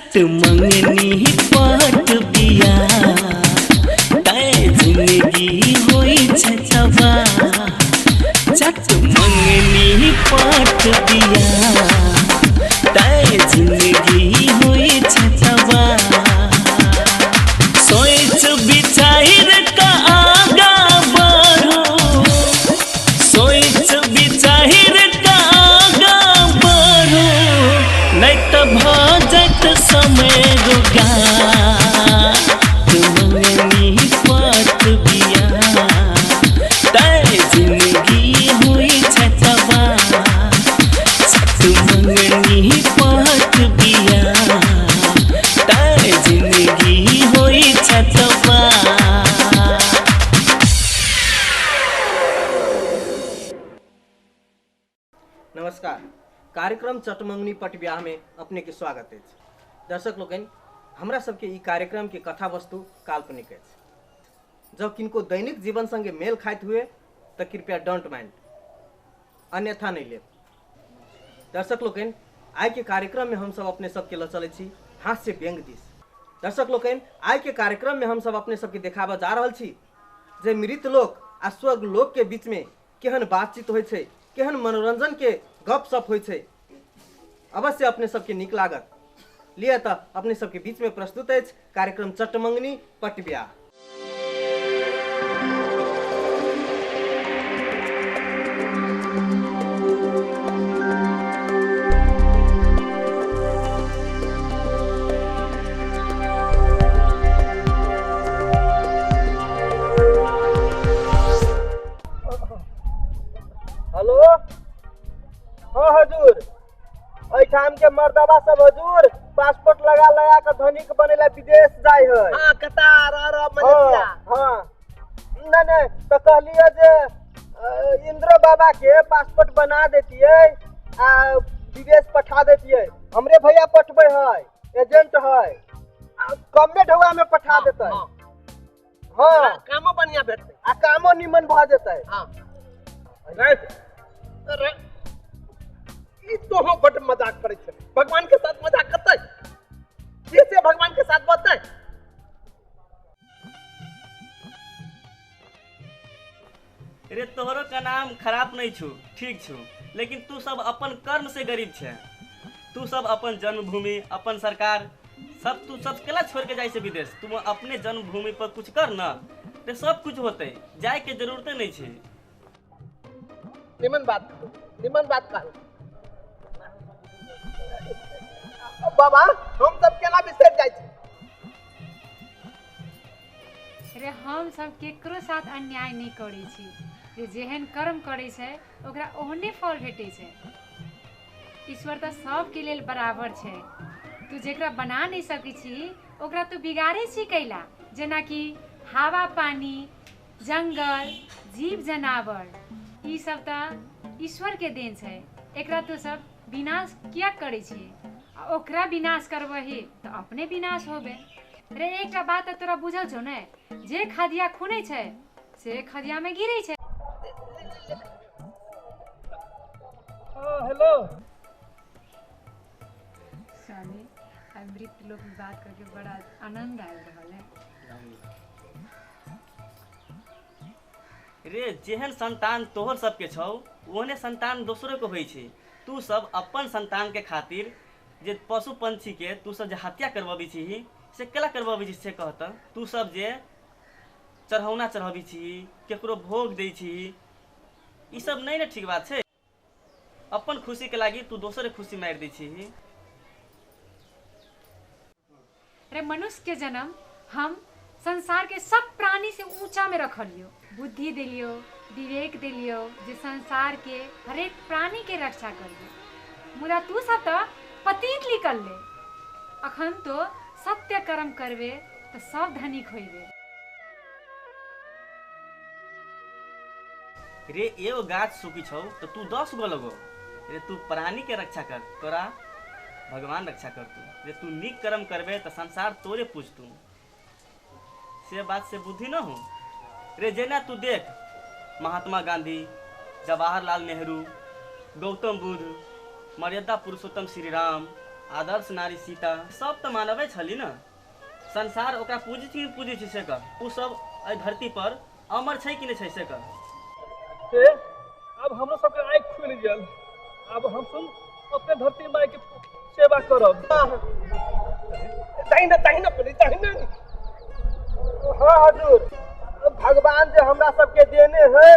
चट मंगनी पट बिया तै जिंदगी होई छै तबाह। चट मंगनी पट बिया तै जिंदगी होई छै तबाह। सोच विचार का आगा बढ़ो, सोच विचार का आगा बढ़ो, नहीं तो भ जात समय रोगा। मंगनी पट बिया तै जिंदगी होई छै तबाह। चट मंगनी पट बिया तै जिंदगी होई छै तबाह। नमस्कार, कार्यक्रम चटमंगनी पट ब्याह में अपने के स्वागत अछि। दर्शक लोकनि, हमरा सबके ई कार्यक्रम के कथा वस्तु काल्पनिक अछि। जब किनको दैनिक जीवन संगे मेल खाइत हुए तऽ कृपया don't mind, अन्यथा नहीं लेब। दर्शक लोकनि, आइ के कार्यक्रम में हम सब अपने सबके लऽ चलै छी हास्य व्यंग दिस। दर्शक लोकनि, आइ के कार्यक्रम में हम सब अपने सबके देखाबऽ जा रहल छी जे मृत लोक आ स्वर्ग लोक के बीच में केहन बातचीत होइ छै, केहन मनोरंजन के गपशप होइ छै। अवश्य अपने सबके नीक लागत। लिअ तऽ अपने सबके बीच में प्रस्तुत अछि कार्यक्रम चटमंगनी पट ब्याह। हेलो, हाँ हजूर, एहिठाम के मर्दबा सब हजूर पासपोर्ट लगा लगा के धनिक बनेला विदेश जाय है। हाँ, कतार, अरब, मलेशिया। हाँ, हाँ। नहीं, नहीं, तो कहलिए जे इंद्र बाबा के पासपोर्ट बना देतिए आ विदेश पठा देतिए। हमरे भैया पठबे है, एजेंट है, आ कमे ढौआ में पठा हाँ, देते। हाँ। हाँ। कामो बढ़िया भेटतै। आ कामो निमन भऽ जेतै। हाँ। रे, रे, ई तो हम बड मजाक करै छै। भगवान के साथ मजाक करतै? के से भगवान के साथ बतै? रे तोहरो का नाम खराब नहीं छु, ठीक छु, लेकिन तू सब अपन कर्म से गरीब छे। तू सब अपन जन्मभूमि, अपन सरकार, सब तू सब केला छोड़ के जाय से विदेश। तू अपने जन्मभूमि पर कुछ कर ना ते सब कुछ होते, जाय के जरूरते नहीं छे। निमन बात कहू, निमन बात कहू बाबा, हम सब केना बिसरि जाइ छी? रे हम सब केकरो साथ अन्याय नहीं करै छी। जे जेहन कर्म करै छै ओकरा ओहने फल भेटै छै। ईश्वर तऽ सबके लेल बराबर छै। तू जेकरा बना नहीं सकै छी ओकरा तू बिगाड़ै छी कैला? जेनाकि हवा, पानी, जंगल, जीव जनावर, ई सब तऽ ईश्वर के देन छै। एकरा तू सब विनाश किया करै छी? आ ओकरा विनाश करबही तऽ अपने विनाश होबे। रे एकटा बात तऽ तोरा बुझल छौ ने, जे खदिया खुनै छै से खदिया में गिरै छै। हेलो स्वामी, आइ मृत लोक में बात करके बड़ा आनंद आबि रहल है। रे जेहन संतान तोहर सबके छौ ओहने संतान दोसरो के होइ छै। तू सब अपन संतान के खातिर जे पशु पंछी के तू सब जे हत्या करबी छी से केला करबी छी से कहत? तू सब जे चढ़ौना चढ़बी छी, केकरो भोग दै छी, ई सब नहीं ने ठीक बात छै। अपन खुशी के लागी तू दोसर के खुशी मारि दै छी। रे मनुष्य के जन्म हम संसार के सब प्राणी से ऊंचा में रखलियो, बुद्धि दिलियो, विवेक दिलियो, जे संसार के हरेक प्राणी के रक्षा करियो। मुदा तू सब तो पतित निकल ले। अखन तो सत्य कर्म करबे तो सब धनिक होइबे। रे एगो गाछ सुखी छौ तो तू 10 गो लगो। रे तू प्राणी के रक्षा कर, तोरा भगवान रक्षा कर तू। रे तू नीक कर्म करबे तो संसार तोरे पूजतू। से बात से बुद्धि न हो। रे जेना तू देख, महात्मा गांधी, जवाहरलाल नेहरू, गौतम बुद्ध, मर्यादा पुरुषोत्तम श्री राम, आदर्श नारी सीता सब तऽ मानवे छली ने। संसार ओकरा पूजै छै कि पूजै छै से कह। ओ सब एहि धरती पर अमर छै कि नहि छै से कह। से अब हमरो सबके आँखि खुलि गेल, अब हम सुन अपने धरती माय के सेवा करब। दाहिना दाहिना पड़े दाहिना। हाँ हजूर, भगवान जे हमरा सबके देने है,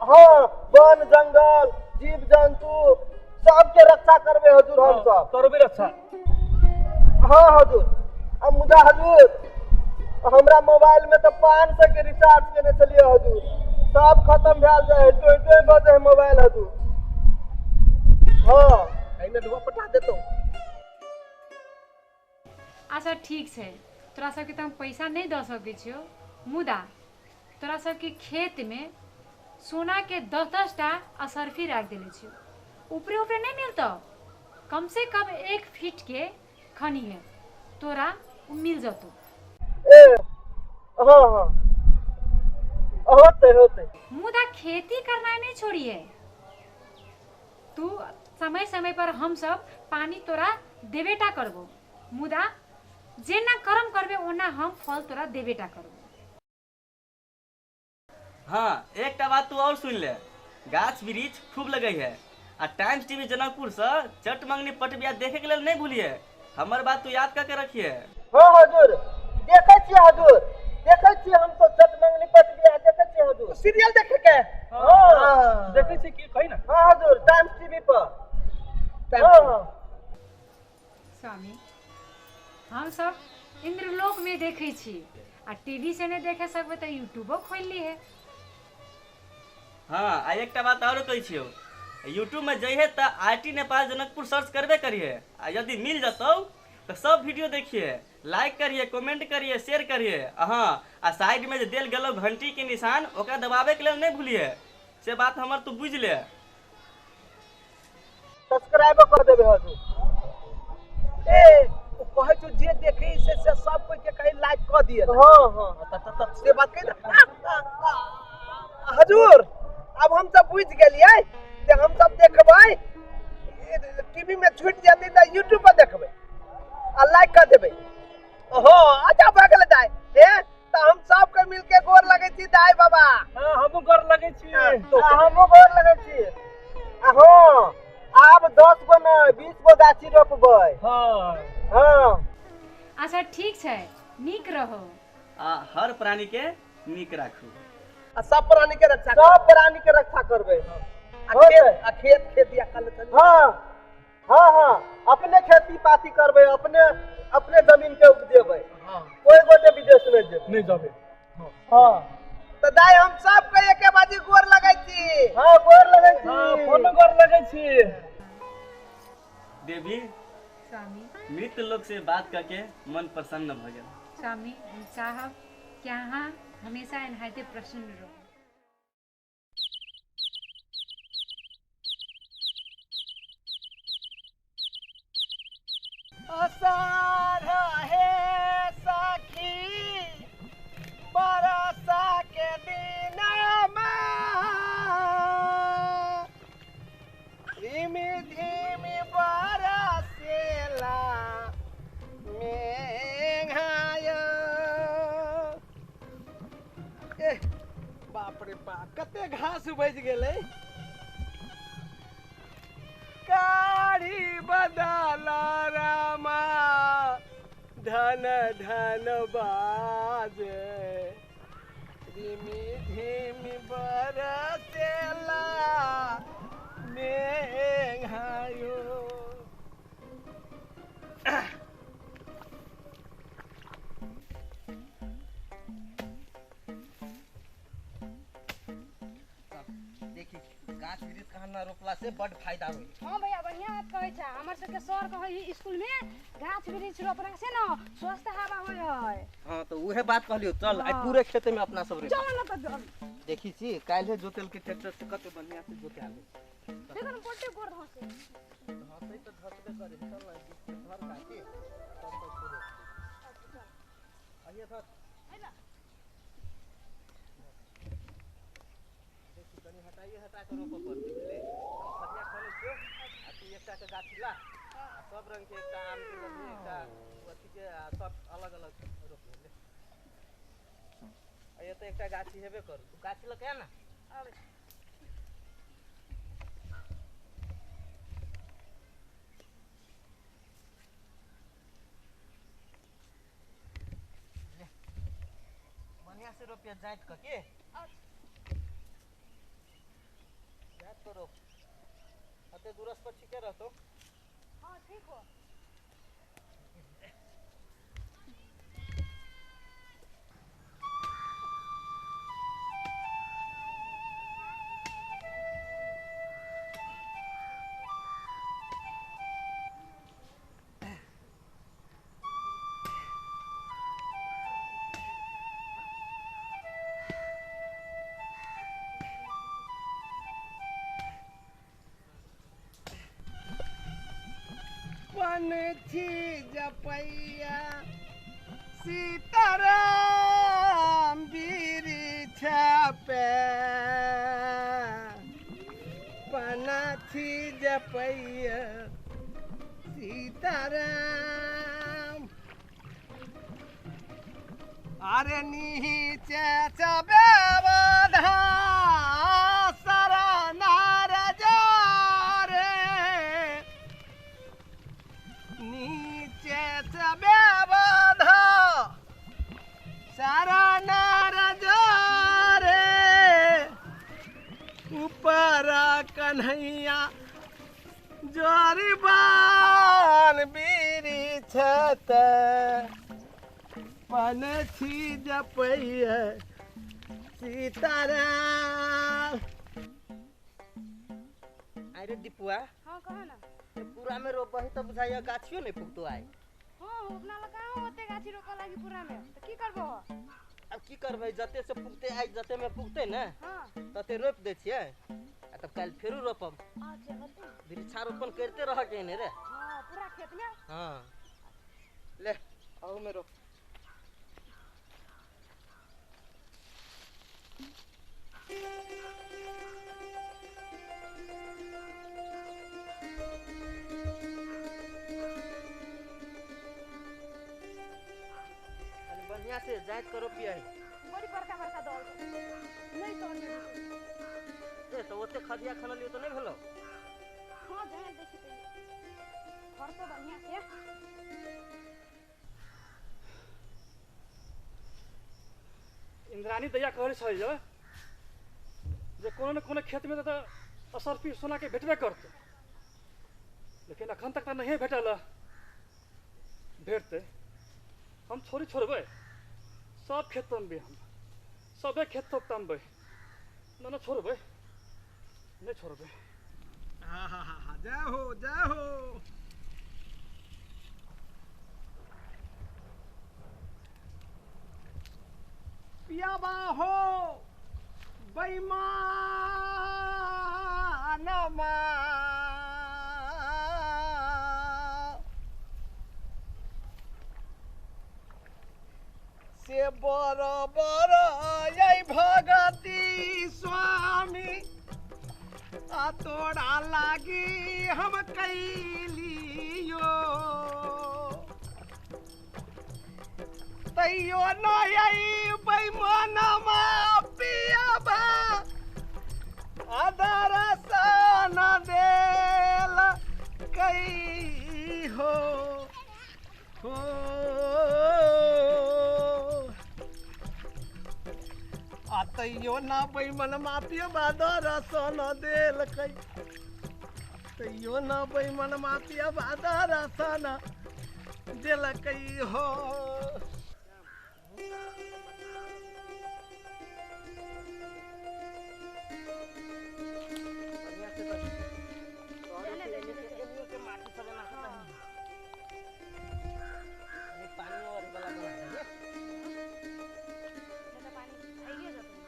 हाँ वन जंगल जीव जंतु सबके रक्षा करबे हजूर, हम सब करबे रक्षा। हाँ हजूर। अब मुदा हजूर हमरा मोबाइल में तो 500 के रिचार्ज केने छलियै हजूर, सब खत्म भेल जाय है, टोय टोय बजे है मोबाइल हजूर। हाँ एहिमे धुआ पटा देतौ। अच्छा ठीक छै, तोरा सबके तऽ हम पैसा नहि दऽ सकै छियौ, मुदा तोरा सबके खेतमे सोनाके 10-10 टा असर्फी राखि देने छियौ। ऊपरे ऊपरे नहि मिलतौ, कम से कम 1 फीट के खनी है, तोरा उ मिल जतौ। ए हाँ हाँ होते होते। मुदा खेती करना नहीं छोड़िए तू, समय समय पर हम सब पानी तोरा देबेटा करबो, मुदा जेना कर्म करबे ओना हम फल तोरा देबेटा करबो। हाँ एकटा बात तू और सुन ले, गाछ वृक्ष खूब लगे है आ टाइम्स टीवी जनकपुर से चट मंगनी पट बियाह देखे के लेल नहीं भूलिए, हमर बात तू याद करके रखिए। हाँ हजूर देखे छियै हजूर, देखे छियै हम सब चट मंगनी पट बियाह देखे छियै हजूर। सीरियल देखे के? हाँ देखे छी की कही ना। हाँ हजूर टाइम्स टीवी पर। हाँ स्वामी हम सब इंद्रलोक में देखे छी आ टीवी से नहीं देखे सकबे तो यूट्यूबो खोल ली है। हाँ आ एकटा बात और कहै छियौ, यूट्यूब में जइहे तऽ IT Nepal Janakpur search करबे करिहे आ यदि मिल जतौ तऽ सब वीडियो देखिए, लाइक करिए, कमेंट करिए, शेयर करिए। हाँ आ साइड में जे देल गेलौ घंटी के निशान ओकरा दबावे के लेल नहीं भूलिए, से बात हमर तू बुझि ले। सब्सक्राइबो कर देबे हजूर। ए ओ कहै छौ जे देखे से सब कोई के कहीं लाइक कर दिए। हाँ हाँ से बात कही ना। हजूर अब हम सब बुझि गेलियै जे हम सब देखबै टीवी में छूटि जेतै तऽ यूट्यूब पर देखबै आ लाइक कर देबै। हो अच्छा भऽ गेलै दाइ, ए तऽ हम सबके मिलके गोर लगै छी दाइ बाबा। हाँ हमहूँ गोर लगै छी। हमहूँ गोर लगै छी। हाँ आब 10 गो नहि 20 गो गाछी रोपबै। हाँ हाँ अच्छा ठीक छै, नीक रहो आ हर प्राणी के नीक राखू आ सब प्राणी के रक्षा, सब प्राणी के रक्षा करबै। आ खेत खेती कल। हाँ हाँ हाँ अपने खेती पाती करबै, अपने अपने जमीन के उपजेबै। हाँ कोई गोटे विदेश नहीं जेबै। नहीं जाबे। हाँ तऽ दाइ हम सबके एके बाजी गोर लगै छी। हाँ गोर लगै छी। हाँ फोनो गोर लगै छी। देवी स्वामी मृत लोक से बात करके मन प्रसन्न भऽ गेल। स्वामी हम चाहब कि अहाँ हमेशा एनाहिते प्रसन्न रहू। अषाढ़ हे सखी बरसा के दिनमा, धीमी धीमी बरसेला मेघाया। एह बाप रे बाप कते घास उपजि गेलै। कारी बदल रामा धन धन बाजे, धीमी धीमी बरसेला मेघायो। देखी गाछ वृक्ष कहाँ ना रोपला से बड फायदा होई। हाँ भैया बढ़िया बात कहै छै। हमर सबके सर कहै स्कूल में गाछ वृक्ष रोपला से न स्वस्थ हवा होय है। हाँ तो उहे बात कहलियो, चल आइ पूरे खेते में अपना सब रे चल न त चल। देखी छी काल्हे जोतेल के ट्रैक्टर से कते बढ़िया से जोतायल। देखो न बड्डे गोर धसे धसे त धसबे करे। चल न धर काटी तब तक पूरे। आइए धर देखी कनी हटाइए, हटा के रोपऽ पड़तै बुझले। खटिया खोलै छियौ आ तू एकटा के गाछी ला। आ सब रंग के एकटा आम के रोपबही, एकटा अथी के, आ सब अलग अलग रोपबही। ले आ एतऽ एकटा गाछी हेबे करू, तू गाछी लऽ के आ ना। आबै छी। बढ़िया से रोपिया जाइत कऽ के। अच्छा। जाइत कऽ रोप, अते दूरस पर ठीके रहतौ। हाँ ठीक हो। पंछी जपैया सीताराम बिरिछ पे, पनछी जपैया सीताराम। अरे नीचे चबे बधा शरण रे, नीचे चबे बधा शरण रे, ऊपर कन्हैया जोरी बान बिरिछ ते, पनछी जपैया सीताराम। अरे दीपुआ। हाँ कह ना। ये पूरा में रोपबही तऽ बुझाइया गाछियो नहीं फुकतो आइ। हाँ अपना लगाओ ओते गाछी रोपऽ लागी पूरा में, तऽ की करबो? अब की करबै, जते से फुकते आइ, जते में फुकते ने हाँ तते रोपि दै छियै, आ तब काल्हि फेरो रोपब। अच्छा होतै। वृक्षारोपण करिते रहऽ के ने रे। हाँ पूरा खेत में। हाँ ले अहू में रोप। कनी बढ़िया से जाइत के रोपियही। बड़ी बड़का बड़का दल नहीं तो नहीं। ए तऽ ओते खदिया खनलियो तऽ नहि भेलौ? हाँ जाय दै छी तैयो फरतो बढ़िया से। इंद्रानी दैया कहै छलै जे कोनो ने कोनो खेतमे तऽ असर्फी सोनाके भेटबे करतै, लेकिन अखन तक तऽ नहिए भेटल हँ। भेटतै, हम थोड़ी छोड़बै, सब खेत तमबै, हम सबे खेत तमबै, न न छोड़बै, नहि छोड़बै। हाँ हाँ हाँ हाँ जय हो जय हो। पियाबा हो बेईमानमा, से बराबर ये भगती स्वामी, आ तोरा लागी हम कैलियो, तैयो नहीं बेईमानमा पियाबा आदर सन देल कई हो हो। आ तैयो ना बेईमानमा पियाबा दर्शन देलकै, तैयो ना बेईमानमा पियाबा दर्शन देलकै हो। बढ़िया से दही। एनियो के माटी सब एना के दही। अरे पानी और वाला बना दे। नहीं तऽ पानी आइए जेतौ।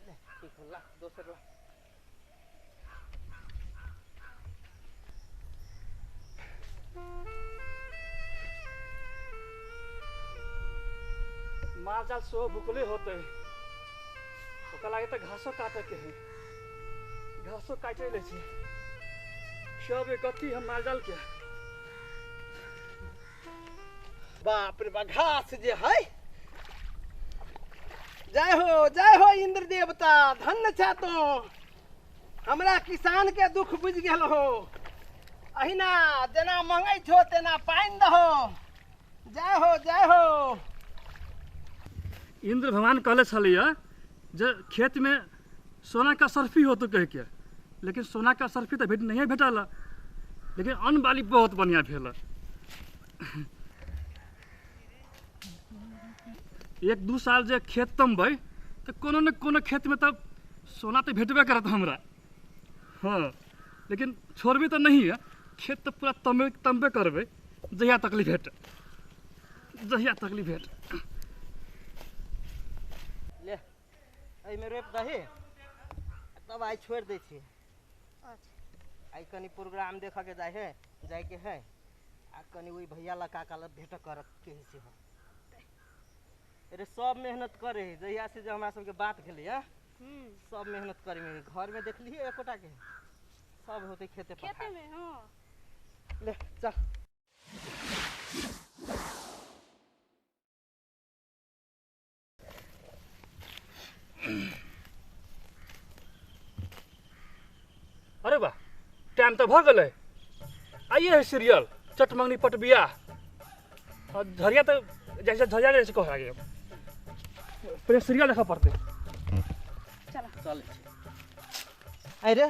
ले ठीक होला, दोसर ला। माल जाल सेहो भुखले होतै, कल आगे तऽ घासो काटऽ के है, घासो काटि लै छी। सब कथी हम माल जाल के। बाप रे बा, घास जे है। जय हो, जय हो इंद्र देवता, धन्य छा तो। हमरा किसान के दुख बुझि गेल हो। अहिना जेना मंगै छो तेना पानि दहो। जय हो, जय हो। इंद्र भगवान कहले छलियै जे खेत में सोना का सर्फी होतो कह के, लेकिन सोना का सर्फी तऽ भेट नहीं भेटल, लेकिन अन्न बाली बहुत बढ़िया भेल। एक दू साल जे खेत तमबै तऽ कोनो ने कोनो खेत में तब सोना तऽ भेटबे करत हमरा। हाँ, लेकिन छोड़बे तऽ नहीं है, खेत तऽ पूरा तमबे तमबे करबै जहिया तकलीफ भेट, जहिया तकलीफ भेट। ले एहिमे रोपि दही, तब आइ छोड़ि दै छी। आइ कनि प्रोग्राम देखऽके जाइ है, जाइके है। आ कनि ओहि भैया लग काका लग भेट करऽ के है सेहो। अरे सब मेहनत करे है, जहिया से जे हमरा सबके बात भेलैया सब मेहनत करे है। घर में देखलियै एकोटा के, सब होते खेते खेते पथार में। हाँ ले चल। अरे वाह, टाइम तऽ भऽ गेलै। आइए है सीरियल चटमंगनी पट बियाह। झरिया तऽ जैसे झरिया जैसे कह आगे पहिले सीरियल देखऽ पड़तै। चल अरे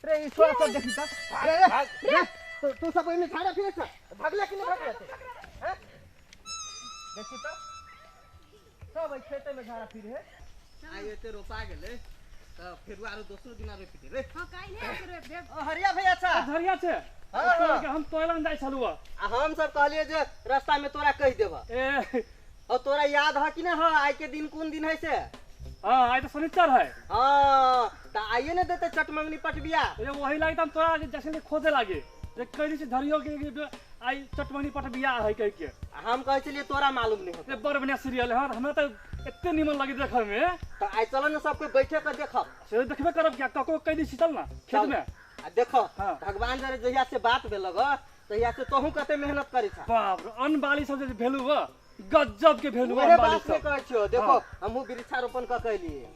रे ई छोरा सब देखी त। रे रे रे, तू सब ओहिमे झाड़ा फिरे छ, भागले कि नहि भागले हैं? देखी त सब एहि खेते में झाड़ा फिरे है। आइ एते रोपा गेलै तऽ फेर आरो दोसरो दिना रोपि देबै। हाँ काल्हि आके रोपि देब। ओ हरिया भैया छा। झरिया छै। हाँ। हम तोरा जाइ छलहुँ। आ हम सब कहलियै जे रास्ता में तोरा कहि देबह। ए और तोरा याद है कि नहीं है आइ के दिन कोन दिन है से? हाँ, आइ तऽ शनिचर है। हाँ तऽ आइए ने देते चटमंगनी पटबिया। ए वही लागि तऽ हम तोरा जैसे खोजे लागे जे कहि दै छै झरियो के आइ चटमंगनी पट बियाह है कहि के। आ हम कहै छलियै तोरा मालूम नहीं होते। ए बड़ बढ़िया सीरियल है, हमरा तऽ एते निमन लगे देखऽ में। तऽ आइ चलो ने सबके बैठे के देखब। से देखबे करब क्या, कको कहि दै छी चल ना खेत में। आ देखो हाँ। भगवान जरे जहिया से बात भेल ग तहिया से तोहू कते मेहनत करै छा। बाप रे, अन्न बाली सब जे भेलु ह गजब के भेलु वहे अन्न बाली बात नहीं सब। कहै छियो। देखो हाँ। हमहू वृक्षारोपण क कैलिए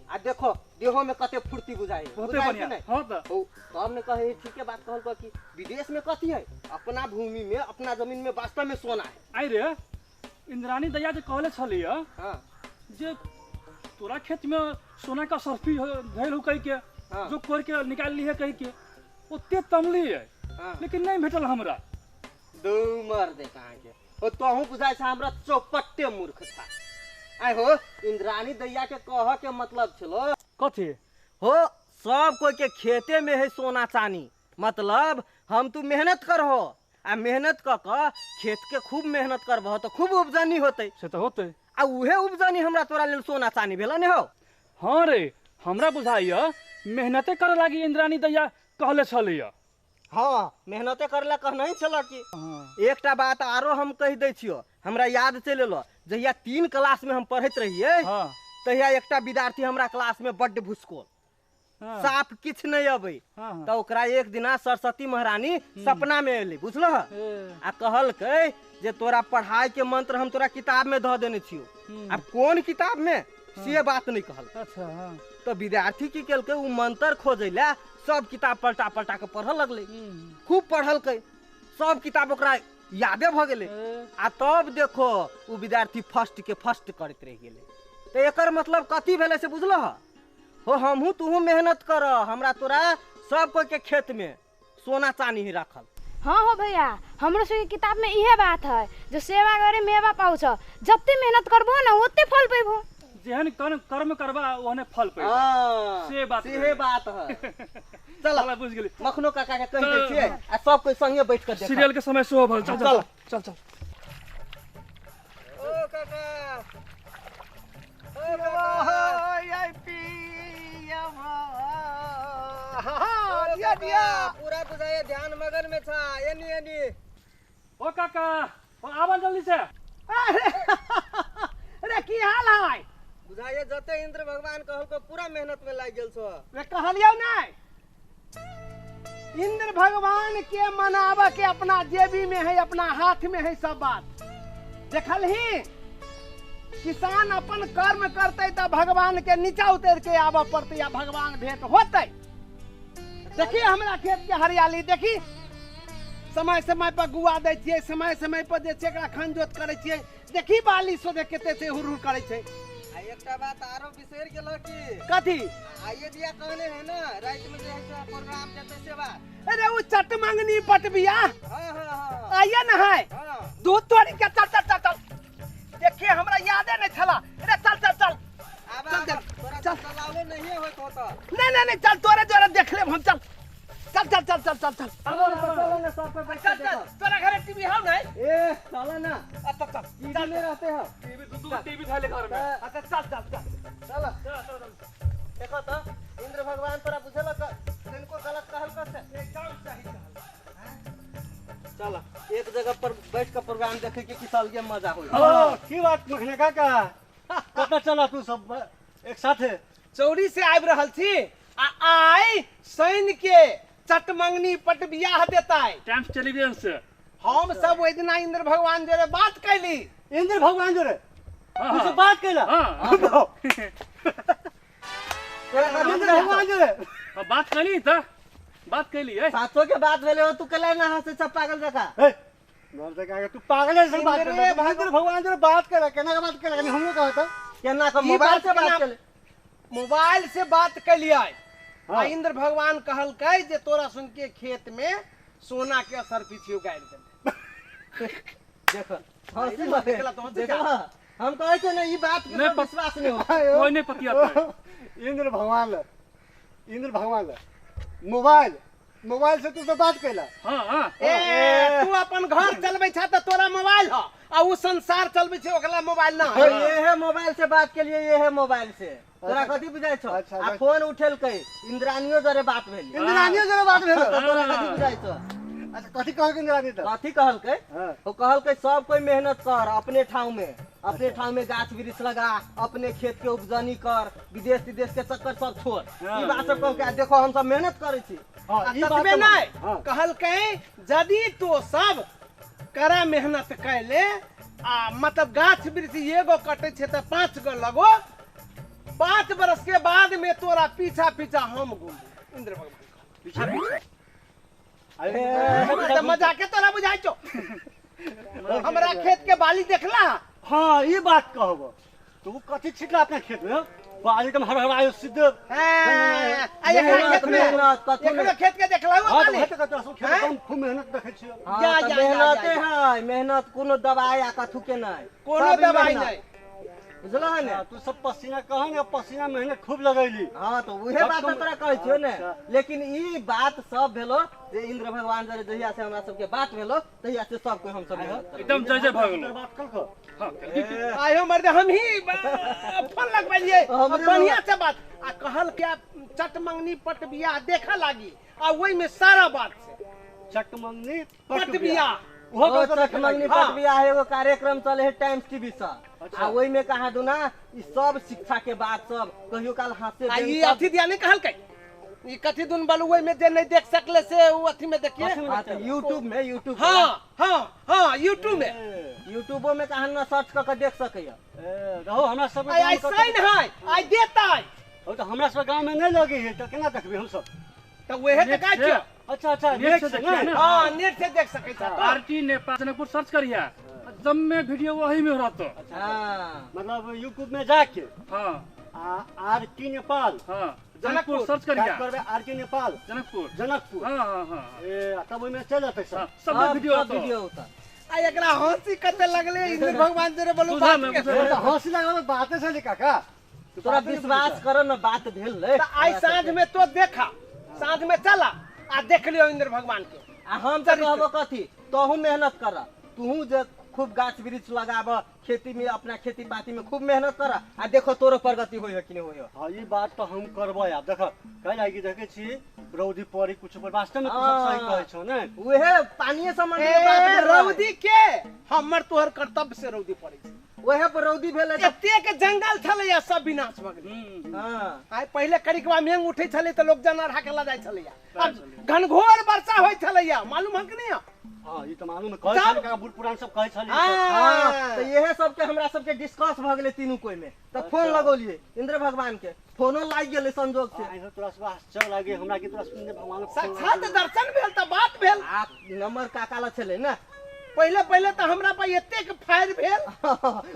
आ देखो देहो में कते फुर्ती बुझाइ बहुते बुझाइ बढ़िया। कि नहीं? हाँ तऽ ओ तब ने कहे ठीके बात कहल कि विदेश में कथी है, अपना भूमि में अपना जमीन में वास्तव में सोना है। आई रे इंद्रानी दैया जे कहले छलिय हाँ जे तोरा खेत में सोना का सर्फी भेल हो कहि के, हाँ। जो कोर के निकाल ली है कहि के, ओते तमली है हाँ। लेकिन नहीं भेटल हमरा। दू मर दे कहाँ के ओ तोहू बुझाइ छ हमरा चौपट्टे मूर्ख छा। आइ हो इंद्रानी दैया के कह के मतलब छलो कथी हो सब कोई के खेते में है सोना चानी, मतलब हम तू मेहनत करहो आ मेहनत क क खेत के खूब मेहनत करबहो तो खूब उपजनी होते से तऽ होते आ उहे उपजनी हमरा तोरा लेल सोना चानी भेल ने हो। हाँ रे, हमरा बुझाइया मेहनते करे लागी इंद्रानी दैया कहले छलिय। हाँ मेहनते करला कहना ही छल कि। एकटा बात आरो हम कहि दै छियो, हमरा याद चलि एलो जहिया 3 क्लास में हम पढ़ैत रहियै हाँ तहिया एकटा विद्यार्थी हमरा क्लास में बड्ड भुसकोल, हाँ साफ किछु नहीं अबै। हाँ तऽ ओकरा एक दिना सरस्वती महारानी सपना में एली बुझलह, आ कहलकै जे तोरा पढ़ाई के मंत्र हम तोरा किताब में धऽ देने छियो। आब कोन किताब में से बात नहीं कहल। अच्छा हाँ। तो विद्यार्थी की केलकै उ मंत्र खोजै ला सब किताब पलटा पलटा के पढ़ऽ लगलै, खूब पढ़लकै, सब किताब ओकरा यादे भऽ गेलै। आ तब देखो उ विद्यार्थी फर्स्ट के फर्स्ट करैत रहि गेलै। तऽ एकर मतलब कथी भेलै से बुझलह हो? हमहूँ तूहूँ मेहनत कर, हमरा तोरा सब कोई के खेत में सोना चानी ही राखल। हाँ हो भैया, हमरो सबके किताब में इहे बात है जो सेवा करे मेवा पाउ छ, जते मेहनत करबो ना ओते फल पैबो। जेहन कर्म करबा ओहने फल पैबा। हाँ, से बात सेहे भेलै। बात है। चल चल बुझ गेली, मखनो काका के कहि दै छियै आ सब कोई संगे बैठ के देखब। सीरियल के समय सेहो भल। चल चल चल चल। ओ काका, ओ काका, हाँ दिया दिया पूरा बुझाइए ध्यान मगन में छा। एनी एनी ओ काका, ओ आबा जल्दी से। अरे, अरे की हाल है? बुझाइए जते इंद्र भगवान भगवान कहलको पूरा मेहनत में लागि गेल छौ। रे कहलियौ नहि, इंद्र भगवान के मनाबऽ के अपना जेबी में है, अपना हाथ में है सब बात। देखलही किसान अपन कर्म करते तऽ भगवान के नीचा उतर के आबऽ पड़तै या भगवान भेंट होतै। देखी हमरा खेत के हरियाली देखी, समय समय पर गुआ दै छियै, समय समय पर जे छै एकरा खन जोत करै छियै। देखी बाली सोधे कते से हुर हुर करै छै। आ एकटा बात आरो बिसरि गेलो की? कथी? आइए दिया कहने है ना राति में जे है से प्रोग्राम देते से बात। अरे वो चट मंगनी पटबिया। हाँ हाँ हाँ आइए ना है हाँ दूध तोड़ी के चल चल चल चल। देखिए हमरा यादे नहीं छला। अरे चल चल चल आब चल, चल, तोरा चल। चलावे नहीं होत होता। नहीं नहीं नहीं चल, तोरे जोरे देख लेब हम। चल चल चल चल चल चल चल चलो ना सब पे बैठ चल चल। तोरा घरे टीवी हौ नहीं? ए चलो ना, अच्छा चल टीवी में रहते हो। टीवी दू टीवी थाले घर में। अच्छा चल चल चल चलो देखो तो इंद्र भगवान तोरा बुझल तिनको गलत कहल से। एकदम सही कहल। चलो एक जगह पर बैठ के प्रोग्राम देखे के किस अलगे मजा होई। हाँ, की बात मखने काका, कतऽ चला तू सब एक साथे? चौरी से आबि रहल छी आ आइ शनि के चटमंगनी पट बियाह देतै टाइम्स टेलीविजन से। हम सब ओहि दिना इंद्र भगवान जोरे बात कैली। इंद्र भगवान जोरे हाँ, तू सब बात कैला? हाँ। इंद्र भगवान जोरे हाँ, बात कैली त बात कैली है। सातों के बात भेले हो तू कले ना हंसे सब पागल जका। ए मर काका तू पागल है, बात इंद्र कर। इंद्र भगवान जोरे बात कैला, केना के बात कैला? कनी हमरो कहता केना के ई मोबाइल बात से बात केना- केले? मोबाइल से बात कैलियै। हाँ। आ इंद्र भगवान कहलकै जे तोरा सुन के खेत में सोना के असर पीछे उगाड़ि देबै। देखो हंसी अरे, मत देखला तो हंसी देखला, क्या? हम कहै छै ने ई बात के नहीं तो विश्वास नहीं हो। कोई नहीं पतियात। इंद्र भगवान ल, इंद्र भगवान ल मोबाइल मोबाइल से तू सब बात कैला? हाँ हाँ। ए तू अपन घर चलबै छ त तोरा मोबाइल ह, आ उ संसार चलबै छै ओकरा मोबाइल ना है। ये है मोबाइल से बात के लिए, ये है मोबाइल से तोरा कथी बुझाइ छौ? अच्छा, आ अच्छा। फोन उठेलकै इंद्रानियो जरे बात भेली। इंद्रानियो जरे बात भेल? तो तोरा कथी बुझाइ छौ? अच्छा कथी कहलकै इंद्रानी त? कथी कहलकै? हाँ। ओ कहलकै सब कोई मेहनत कर अपने ठाव में, अपने ठाव में गाछ वृक्ष लगा, अपने खेत के उपजनी कर, विदेश विदेश के चक्कर सब छोड़। ई बात सब कहलकै। आ देखो हम सब मेहनत करै छी। हाँ, ई बात ततबे तऽ नहि हाँ। कहलकै यदि तो सब कड़ा मेहनत कैले आ मतलब गाछ वृक्ष एगो कटै छै तऽ 5 गो लगो, 5 बरस के बाद में तोरा पीछा पीछा हम घूमबो। इंद्र भगवान पीछा पीछा। अरे तऽ मजाके तोरा बुझाइ छौ? हमरा खेत के बाली देखला? हाँ ई बात कहब तू कथी छिटला अपना खेत में? बाली एकदम हरहरायो सिद्ध। हैं, आ एकरा खेत में मेहनत कथी एकरो खेत के देखला हुआ हाँ तऽ बाली? हेतै कतौ, असल खेत हैं? एकदम खूब मेहनत देखै छियौ। हाँ, जा, तऽ जा, जा, मेहनते जा, जा। है मेहनत, कोनो दवाई आ कथू के नहीं, कोनो सब दवाई मेहनत। नहीं। बुझलह ने? हाँ, तू सब पसीना कह ने, पसीना मेहनत खूब लगैली। हाँ तो उहे बात तोरा कहै छियौ ने। अच्छा। लेकिन ई बात सब भेलो जे इंद्र भगवान जरे जहिया से हमरा सबके बात भेलो तहिया से सब कोई हम सब मेहनत करै। एकदम जय जय भऽ गेलो। बात कल कह। हाँ कल। आयो मर्द हम ही फोन लगबलियै हमरे बढ़िया से बात आ कहल के चटमंगनी पट बियाह देखऽ लागी आ ओहि में सारा बात छै। चटमंगनी पट बियाह। ओहो ओ कतौ चटमंगनी हाँ। पट बियाह एगो कार्यक्रम चले है टाइम्स टीवी से, आ ओहि में कहा दुना ई सब शिक्षा के बात सब कहियो काल हाथे आ ई अथी दिया नहीं कहलकै ई कथी दुन बलु ओहि में जे नहीं देख सकले से उ अथी में देखिए। हाँ, तो यूट्यूब में, यूट्यूब हाँ हाँ हाँ यूट्यूब में, यूट्यूबो में कहा ना सर्च क के देख सकैया। ए रहो हमरा सब आई आई साइन है आई देतै। हो तऽ हमरा सब गाँव में नहीं लगे है तऽ केना देखबै हम सब? तऽ उहे तऽ कहै छियौ। अच्छा अच्छा नेट नेट से से देखिए ने? ना। हाँ नेट से देख सकै छ। आरटी नेपाल जनकपुर सर्च करिया जम्मे वीडियो वही में रहतो। हाँ मतलब यूट्यूब में जाके हाँ आ आरटी नेपाल हाँ जनकपुर जनकपुर। सर्च करिया टाइप करबै आरटी नेपाल जनकपुर जनकपुर। हाँ हाँ हाँ ए तब ओहिमे चलि जेतै सब। हाँ, सब वीडियो सब रहतो। वीडियो होता। आ एकरा हंसी कते लगले इंद्र भगवान जरे बोलू बुझा बात में, के। बुझा में। तऽ हंसी लागल बाते छलै काका। तोरा विश्वास कर न बात भेल रे। तऽ आइ साँझ में तो देखा, साँझ में चला आ देख लियो इंद्र भगवान के। आ हम तऽ कहबो कथी, तोहू मेहनत कर, तूहू जे खूब गाछ वृक्ष लगाब, खेती में अपना खेती पाती में खूब मेहनत कर आ देखो तोरो प्रगति होय कि नहीं होय। हाँ ई बात तो हम करबै आब। देख काल्हि आइ देखै छी रौदी पड़ी कुछ पर, वास्तव में तू सब सही कहै छौ ने? उहे पानिये सम्बन्धी बात ए भेल रहै। रौदी के हमर तोहर कर्तव्य से रौदी पड़ै छै। वएह पर रौदी भेलै तऽ एतेक जंगल छलैया सब विनाश भऽ गेलै। हँ। आइ पहिले करिकवा मेघ उठै छलै तऽ लोक जानवर हाके लऽ जाइ छलैया, आब घनघोर वर्षा होइ छलैया, मालूम है कि नहीं? हाँ, ई तऽ मालूम है, कहै तब? छलै काका, बूढ़ पुरान सब कहै छलै। हाँ, तऽ इहे सबके हमरा सबके डिस्कस भऽ गेलै तीनू कोइ में, तऽ फोन लगौलियै इंद्र भगवान के, फोनो लागि गेलै संजोग से। आइ तोरा सब आश्चर्य लागे हमरा कि तोरा सुनने भगवान साक्षात दर्शन भेल तऽ बात भेल। आ नंबर काका लग छलै ने। पहिले पहिले तऽ हमरा पर एतेक फायर भेल।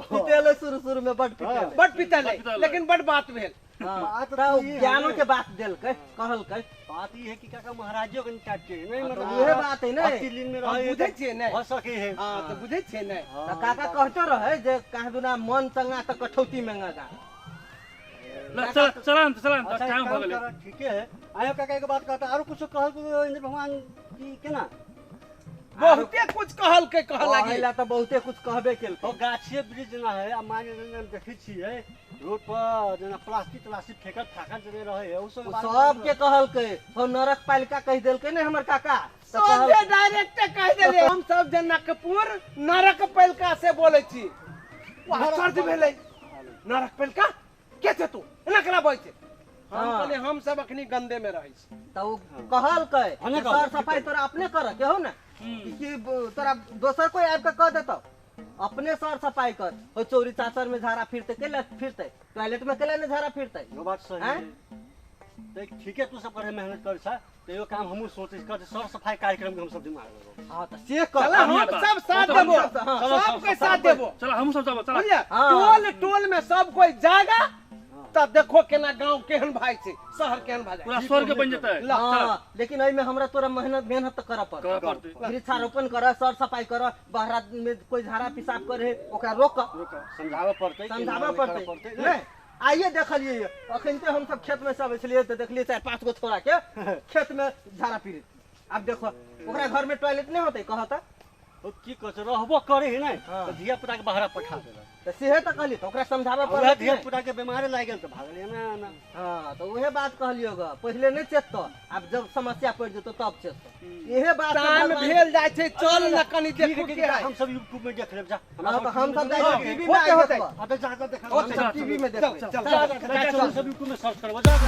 पिटेलै शुरू शुरू में बड पिटेलै। बड पिटेलै, लेकिन बड बात भेल। हाँ, बात तऽ ई है। ज्ञानो के बात देलकै, कहलकै। बात ई है कि काका महाराजो के काट के नहीं, हाँ, मतलब तऽ इहे बात है ने। भक्ति लीन में हम रहे बुझै छियै ने। भऽ सकै है। हाँ, तऽ बुझै छियै ने। तऽ काका कहतो रहे जे कहाँ दुना मन चंगा तऽ कठौती में गंगा। ल चल चला न, चला न, अच्छा, टाइम एक भऽ काम गेलै। करऽ, ठीके है। आयो काका एक बात कहता, आरो कुछो कहल इंद्र भगवान की केना? बहुते कुछ कहलकै, कहऽ लागी। कहैला तऽ बहुते कुछ कहबे केलकै। ओ गाछिए वृक्ष जेना है, आ मान लिअ जेना देखै छियै रोड पर जेना प्लास्टिक त्लास्टिक फेकल फाकल जेना रहै है, ओ सब ओ बारे में सबके कहलकै, हो नरक पालिका कहि देलकै ने हमर काका। तऽ सोझे कहल डायरेक्ट कहि देलियै, हम सब जनकपुर नरक पालिका से बोलै छी। ओ आश्चर्य भेलै, नरक पालिका के छै, तू एना केना बजै छै? हम हाँ। कहलियै हम सब अखनी गंदे में रहै छी। तऽ ओ कहलकै हँ, जे कहलकै। सर सफाई तोरा अपने करऽ के हौ ने, कि तोरा दोसर कोई आबि कऽ कऽ देतौ, अपने सर सफाई कर। हो चौरी चाचर में झाड़ा फिरते केला फिरते, टॉयलेट में केला ने झाड़ा फिरते। यो बात सही आँय? है। तऽ ठीके तू सब करे मेहनत कर छ, तऽ यो काम हमहूँ सोचै छी, सर सफाई कार्यक्रम के हम सब दिमाग लगो। हाँ, तऽ से कर। चला हम बढ़िया बात। सब साथ बहुत देबो, बढ़िया। हाँ, सबके साथ देबो। चला हमहूँ सब जाबो, चला। बुझलियै? हाँ। टोल टोल में सब कोई जागा तऽ देखो केना गांव केहन भाई छै, शहर केहन भए पूरा जाइ। स्वर्ग बनि जेतै। ला, हाँ, लेकिन एहिमे हमरा तोरा मेहनत मेहनत तऽ करऽ पड़तै। करऽ पड़तै। वृक्षारोपण करऽ, सर सफाई करऽ, बहरा में कोई झाड़ा पेशाब करे ओकरा रोकऽ, समझाबऽ पड़तै, समझाबऽ करऽ पड़तै नहि। आइए देखलियै, अखन हम सब खेत में से अबै छलियै तऽ देखलियै 4-5 गो छोरा के खेत में झाड़ा पीड़ित। आब देखो ओकरा घर में टॉयलेट नहीं होतै कहता। ओ की कहै छै, रहबो करे है ने हाँ। तऽ धिया पुता के बाहर पठा देलक। तऽ सेहे तऽ कहली, तऽ ओकरा समझाबऽ उएह पड़तै। धिया पुता के बेमारे लागि गेल तऽ भागल एना एना। हाँ, तऽ उहे बात कहलियौ ग, पहिले नहि चेतौ, आब जब समस्या पड़ि जेतौ तब चेतौ। इहे बात से टाइम भगवान- भेल जाइ छै, चल न कनी ठीक देखू है, के है। हम सब यूट्यूब में देख लेब, जा। हाँ, तऽ हम सब जाइ छियै टीवी में होते, आइ होते। देखबऽ। हाँ, तऽ जा, जा, देखा। हम सब टीवी में देखबै। चल, चल, चल, चल, जा, चल। हम सब यूट्यूब में सर्च करबो, जा, जा।